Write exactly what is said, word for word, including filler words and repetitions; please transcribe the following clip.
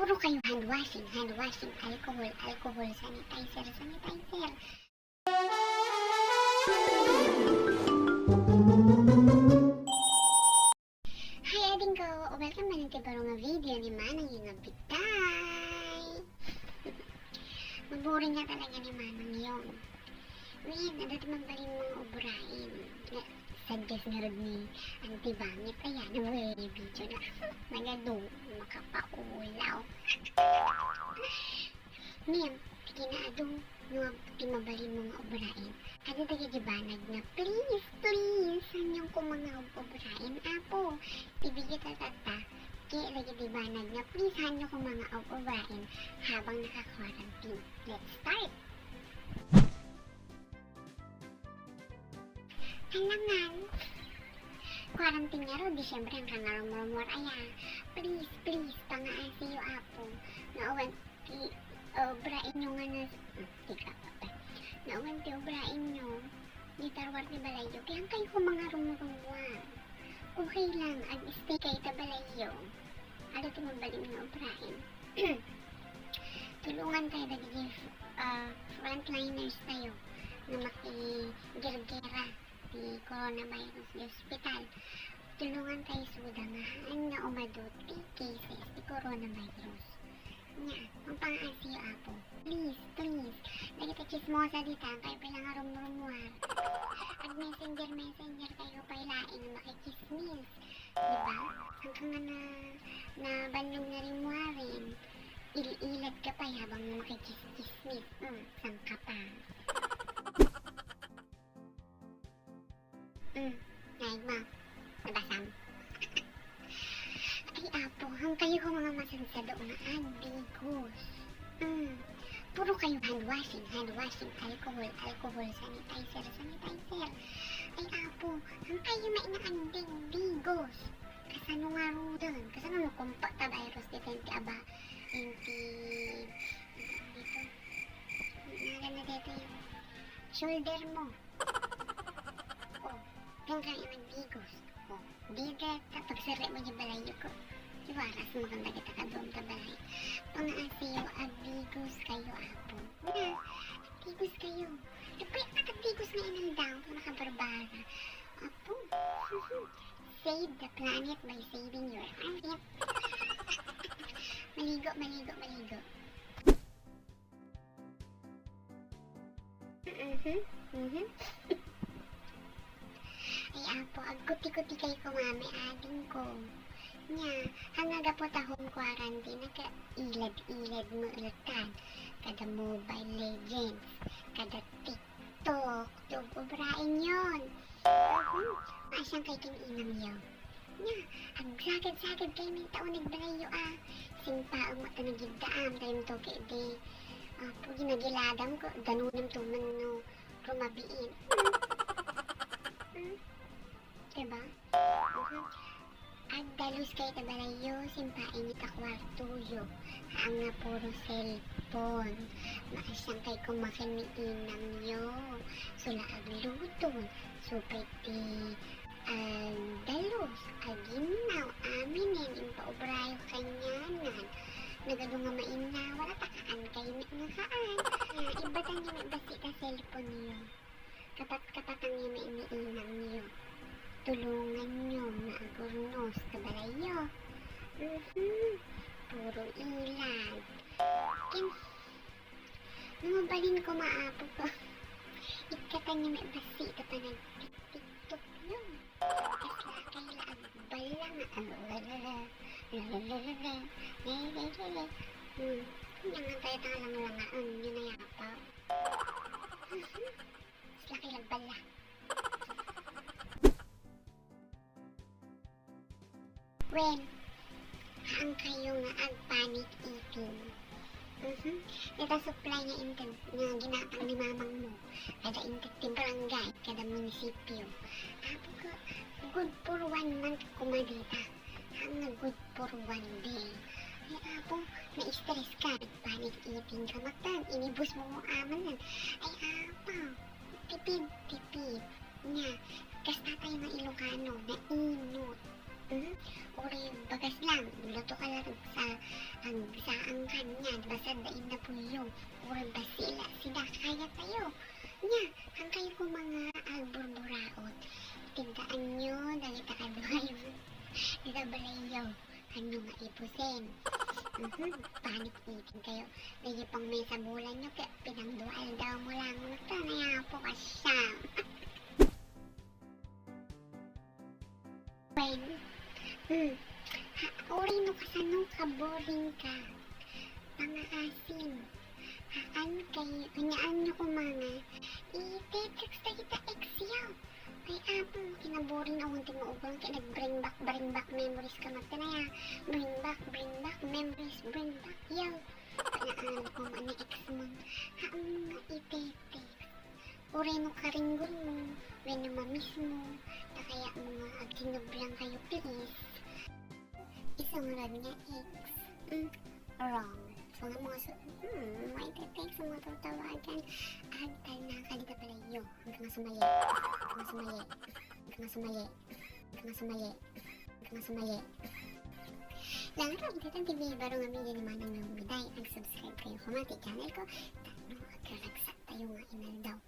Puro kayo hand washing, hand washing, alcohol, alcohol, sanitizer, sanitizer. Hi, adingko! Welcome man iti baro nga video ni Manang Yung nga bitay. Maburing nga talaga ni Manang Yung. Ngayon, adda ti mabalin mga obraen. Nga, suggest ngarud ni Auntie Bangit. Ayan, ang mga video na. Nagadu, makapaulaw. Ngayon, ti kinaadu, no, ti mabalin mga obraen. Adda dagiti banag nga, "Please, please, sanyo ko mga ob-obraen, Apo." Ibigay ta tatta, ket dagiti banag nga, "Please, sanyo ko mga ob-obraen habang naka-quarantine." Let's start! Alangan! Quarantine ngarud, di siyempre, ang kangarumrumor, aya. "Please, please, pangaasiyo, Apo. Nga awan ti obraenyo nga nas-," hmm, tika, nga awan ti obraenyo. Di tarwar ti balayyo. Kaya kayo ko mga rumurumuar. Okay lang, ag-stay kayo ta balayyo. Adda ti mabalin nga obraen. Tulungan tayo dagiti, ah, frontliners tayo nga makigirgera ti coronavirus di ospital. Tulungan tayo isuda nga haan nga umadu ti cases ti coronavirus. Nya, ang pangaasiyo, Apo. Please, please. Dagiti chismosa dita, kayo pay lang nga rumrumuar. Ag-messenger, messenger kayo pay laeng nga makichismis. Di ba? Hangkan nga na, nabannog na rimmuaren, il-ilad ka pay habang makichismis. Hmm, saan ka pa? Hmm, naig mo. Nabasam. Ay, Apo, hangkayo ko mga masansado nga agdigos. Hmm, puro kayo hand washing, hand washing, alcohol, alcohol, sanitizer, sanitizer. Ay, Apo, hangkayo nga inaagdigdigos. Kasano ngaruden? Kasano makumpa ta virus dita iti aba, iti, dito. Ngalan na dito yung shoulder mo. Oh, diyan ka yung nagdigos. Oh, di deta, pagsarek mo yung balayyo ko. Iwaras mo kung dagita ka doon ta balay. Pangaasiyo, agdigos kayo, Apo. Na, agdigos kayo. Di ba yung agdigos nga inaldaw, nakabarbara? Apo. Save the planet by saving your earth. Maligo, maligo, maligo. Mhm, mhm. Ay, Apo, agkuti-kuti kay kumami, ading ko. Nya, hanga gapu ta home quarantine, nakailad-ilad mo ilitan. Kada Mobile Legends, kada TikTok, ug ubraen yon. Mhm. Maasang kay kin inam yo. Nya, agsagad-sagad kay min tao nagbalayyo a. Singpaam mo ta nagiddaam, tayo to kay di. Apo, ginagiladam ko, danunam to man no, rumabiin. Hmm? Diba? Mhm. Agdalus kay ta balayyo, simpain yo ta kwarto yo. Haan nga puro cellphone. Maasang kay kumakin ni inam yo. Sula agluto, supay ti agdalus, aginnaw, aminen, impaobrayo kanyanan. Nagadu nga mainnawa, wala ta kaan kay met nga kaan. Nya, ibbatan yo met bassit ta cellphone yo. Kapat-kapatan yo met ni inam yo. Tulungan yo nga agurnos ta balayyo. Mhm. Puro ilad. Kin-, Mabalin ko, maapo ko. Ikkatan yo met bassit ta panagtik-tiktok yo. Kasla kay la agballa nga. Hmm. Nya nga tayo ta langlangaen yo na yapa. Kasla kay la agballa. Wen, haan kayo nga agpanic eating. Mhm. Dita supply nga inted nga ginatang ni mamang mo, kada inted ti barangay, kada munisipyo. Apo ko, good for one month kuma dita. Haan nga good for one day. Ay, apo, na-stress ka, nag-panic eating ka, maktan, inibus mo mo amanan. Ay, apo, tipid, tipid. Nya, kasta tayo nga Ilocano, nainot. Mhm. Uray bagas lang, luto ka lang sa, ang saang kanya, basta daan na puyo. Uray basila, sida, kaya tayo. Nya, hangkayo ko mga agburburaot. Tindaanyo, dagita kaduayo. Dita balayyo. Ano nga ipusin? Mhm, panik ipin kayo. Dagiti pang may sabulan nyo, kaya pinangdual daw mo lang. Ito na yan po ka siya. Wen, hmm, ha, uray no kasano ka boring ka. Pangaasim. Haan kay, kanyaan nyo kumanga. I-text ta kita ex yaw. Ay, apo, kinaboring awan ti maugang kay nag-bring back, bring back memories ka magtanaya. Bring back, bring back memories, bring back yaw. Kanyaan ko nga ni ex mo. Haan nga i-text. Uray mo karinggol mo, wenno mamiss mo, ta kaya mo nga agtinublang kayo, please. Isungrad nga ex. Mm, wrong. So nga mga su-, hmm, may text sa mga tatawagan. Agtal na ka dita palayo. Ang mga sumaye. Ang mga sumaye. Ang mga sumaye. Ang mga sumaye. Ang mga sumaye. Langaw, ang tatang T V, baro nga media ni Manang Lumiday. Ag-subscribe kayo, kumati channel ko. Tano, agkaragsak tayo nga inaldaw.